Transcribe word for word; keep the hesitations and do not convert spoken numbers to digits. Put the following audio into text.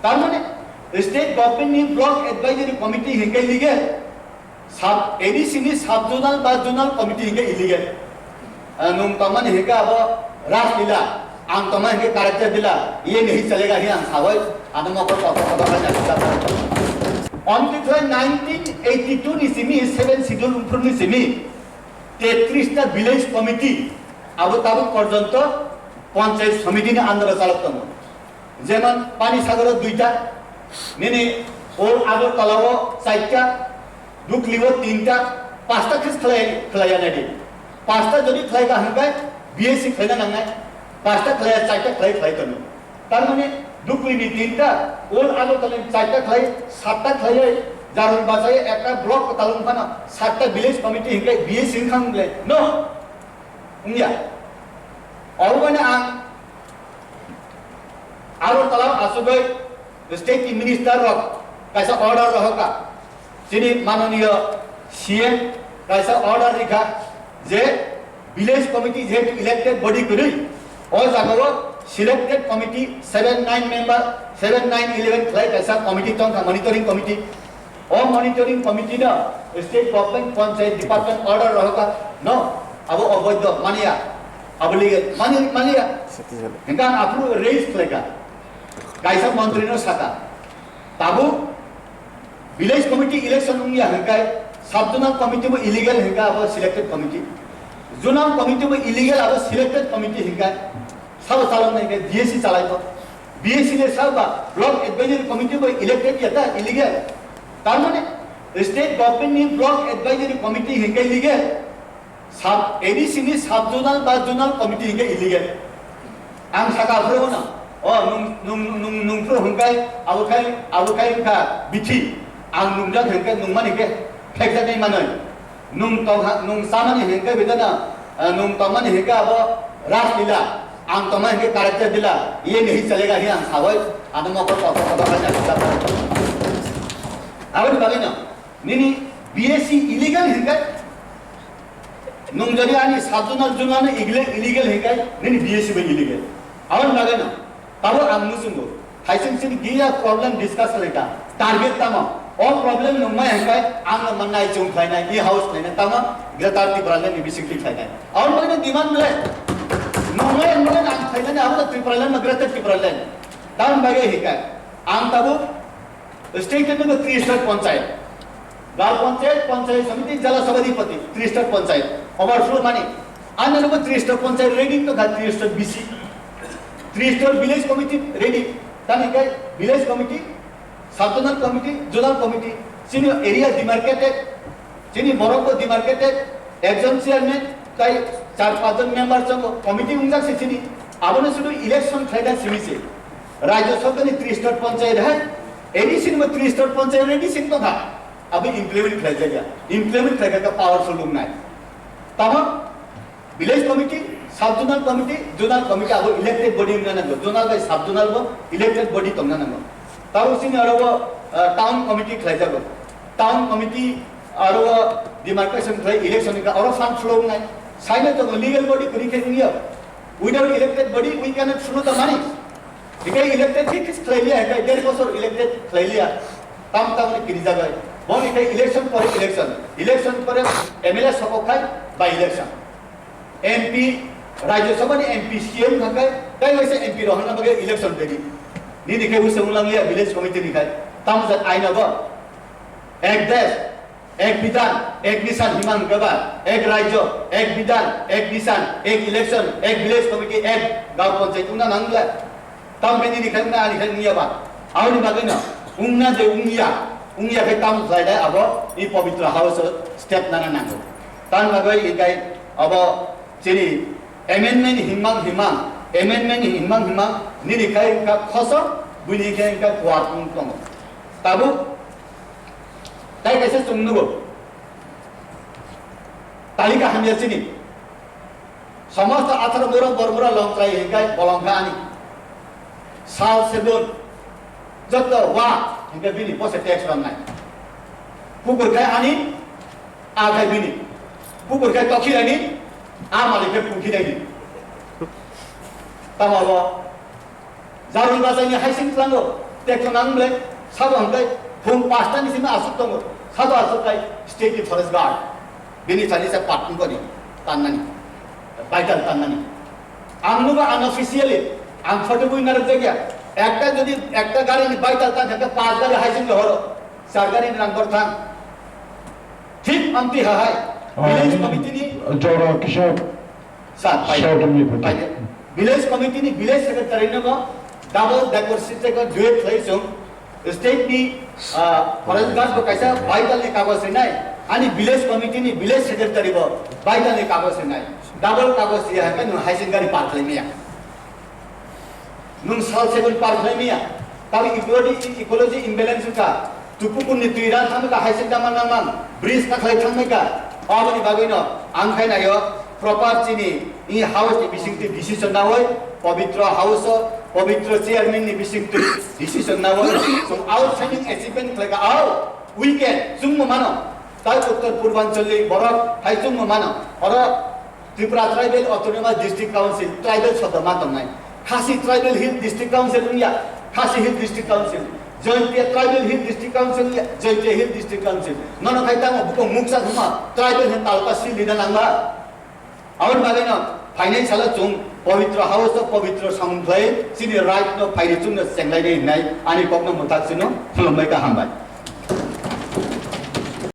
Tar mane state government ni block advisory committee hinkhe legal, sub A D C ni sub zonal ba zonal committee hinkhe illegal. Ah, nung tongmani hinkhe abo Ras Lila, ang tongmani hinkhe character dila, ye nahi chalega hi ang sawai, ano mokol kok kok kok kok. Only nineteen eighty-two ni simi seven schedule umphru ni simi tetris ta village committee abo tabuk porjonto panchayat samiti ni under o chalok tongo. Jemon Panisagar o duita, nini Old Agartala o charta, Dukli o tinta, pasta khe khlai khlai ya nai di. Pasta jodi khlai ka hwnkhe B S C khlai na nangnai. Pasta khlai ya, charta khlai khlai tono. Tar mane Dukli ni tinta, Old Agartala ni charta khlai, satta khlai, Jarul bachai ekta block kwtal wng phano satta village committee hwnkhe B S C wng kha wng le? No. Wngya. Obo mane ang Agartala o asugwi state ni minister rok kaisa order rohorkha. Chini mananiya C M kaisa order rikha je village committee jehetu elected body kwrwi, o jagao selected committee seven nine member, seven nine eleven khlai kaisa committee tongkha, monitoring committee. O monitoring committee no state government panchayat department order rohorkha, no, abo oboidho, maniya, abo legal, mani, maniya. Citizen. Hingke ang aphuru raise khlaikha, kaisa montri no sakha, tabuk village committee election wngya hingke sub zonal committee bo illegal hingke abo selected committee, zonal committee bo illegal abo selected committee hingke. Sabo chaloknai hingke B S C chalaikho. B S C le sabo ba block advisory committee bo elected ya ta illegal. Tar mane state government ni block advisory committee hingke legal. Sub A D C ni sub zonal ba zonal committee hingke illegal. Ang saka phuru no. O nung nung nung nung phuru hingkai abo khai abo khai wngkha bithi. Ang nungjak hingke nungmani hingke phekjaknai manoi. Nung tong ha, nung samani hingke bidana, eh, nung tongmani hingke abo Ras Lila, ang tongmani hingke character dila, ye nahi chalega hi ang sawai, ano mokol kok kok kok kok. Aboni bagwi no, nini B S C illegal hingke, nung jodi ani sub zonal zonal ni illegal, illegal hingke, nini B S C bo illegal. Aboni bagwi no, Abo ang muchungo. Thaising sini giya problem discuss khlaikha. Target tamo? O problem nungmai hingkai ang no mannai chung khlainai, e house khlainai, tamo Greater Tipraland ni bisingtwi khlainai. Aboni bagwi demand le. Nungmai nungmai ang khlainai, abo Tipraland no Greater Tipraland. Tamoni bagwi hingkai ang tabuk State ni three star panchayat. Gaon panchayat, panchayat samiti, jala sabhapati, three star panchayat. Overflow mani. Ano nugo three star panchayat ready to kha, three star B C. Three star village committee ready. Tani kai village committee, sub zonal committee, zonal committee, senior area demarcated, Chini borok bo demarcated, ekjon chairman tai char pachjon member chongo, committee wngjak se chini. Abono sudu election khlaijak simi se. Rajya Sabha ni three star panchayat hai, A D C ni bo three star panchayat ready sing tongkha. Abo implement khlaijak ya. Implement khlaijak ka powerful wngnai. Tamo Village committee, sub zonal committee, zonal committee abo elected body wngna nango, zonal bai sub zonal bo elected body tongna nango. Tabuk chini aro o, ah, town committee khlaijago. Town committee aro o demarcation khlai election wngkha, oro fund flow wngnai. Saino tongo legal body kwrwi khe wngya. Without elected body we cannot flow the money. Hikai elected khe kis khlai liya, hikai der bosor elected khlai liya. Tam tam ni kiri jagai. Bo hikai election pore election. Election pore M L A sokok khai by election. M P, Rajya Sabha ni M P C M thakai, tai waisa M P rohorna bagwi election ready. Nini khe wngsa wnglang liya village committee ni khai. Tamo jat aina bo. Ek desh, ek bidhan, ek nishan hima hwnkhe ba, ek rajyo, ek bidhan, ek nishan, ek election, ek village committee, ek gaon panchayat wngna nang le. Tamo khe nini khai wngna, ani khai wngya ba. Aboni bagwi no, wngna je wngya, wngya khe tamo khlai dai abo, i Pavitra House o step nana nango. Tamo bagwi ikai abo chini amendment himang himang, amendment himang himang, nini khai wngkha khosok, buini khai wngkha kuat wng tongo. Tabuk, tai kaisa chwng nugo. Talika hamya chini. Somosto atharo borok bormura longtrai hingkai bolong kha ani. Sal sebon joto wa hingkai bini pose tax rwnai. Pukur khai ani, a khai bini. Pukur khai tokhi ani, a malik khai pukhi dai ni. Tamo bo Jarul bachaini haising tlango. Tekto nang ble, sabo hwnkhe phung pasta ni simi aswk tongo, sabo aswk khai state ni forest guard. Bini thani sa patun koni, tannani, vital tannani. Ang nugo unofficially, ang photo bui narwk jakya. Ekta jodi, ekta gari ni vital tan thangkhe pas gari hai sing horo, char gari ni nang bor thang. Thik amtwi ha hai, village committee ni jora kisa Sir, pai-, short only, pai-, village committee ni village secretary no double decoration se ko duet khlai sung state ni, ah, forest guard bo kaisa vital ni kagoj rinai, ani village committee ni village secretary bo vital ni kagoj rinai, double kagoj ri haka nung hai sing gari par khlai maya. Nung sal seven par khlai maya, tabo ecology, ecology imbalance wngkha, tukukur ni twi ran thangma kha, hai se dama nangmang, bridge kakhlai thangmai kha, aboni bagwi no ang khai naio proper chini i house ni bising twi decision nawi, Pabitra house o, Pabitra chairman ni bising twi decision nawi, so outstanding achievement khlai kha, au, we can, chwngmo mano, tai uttor purbanchal ni borok hai chwngmo mano, oro Tripura Tribal Autonomous District Council, tribal shobdo ma tongnai. Khasi Tribal Hill District Council wngya, Khasi Hill District Council. Jaintia Tribal Hill District Council wngya, Jaintia Hill District Council. Nono khai tamo buko muksa thuma tribal hill talpa si lina nangma. Aboni bagwi no phainai salo chwng Pabitra house o Pabitra samung khlai chini right no phaini chwngno chenglai nai hinai ani kokno mwthak chwngno khulumbai ka hambai.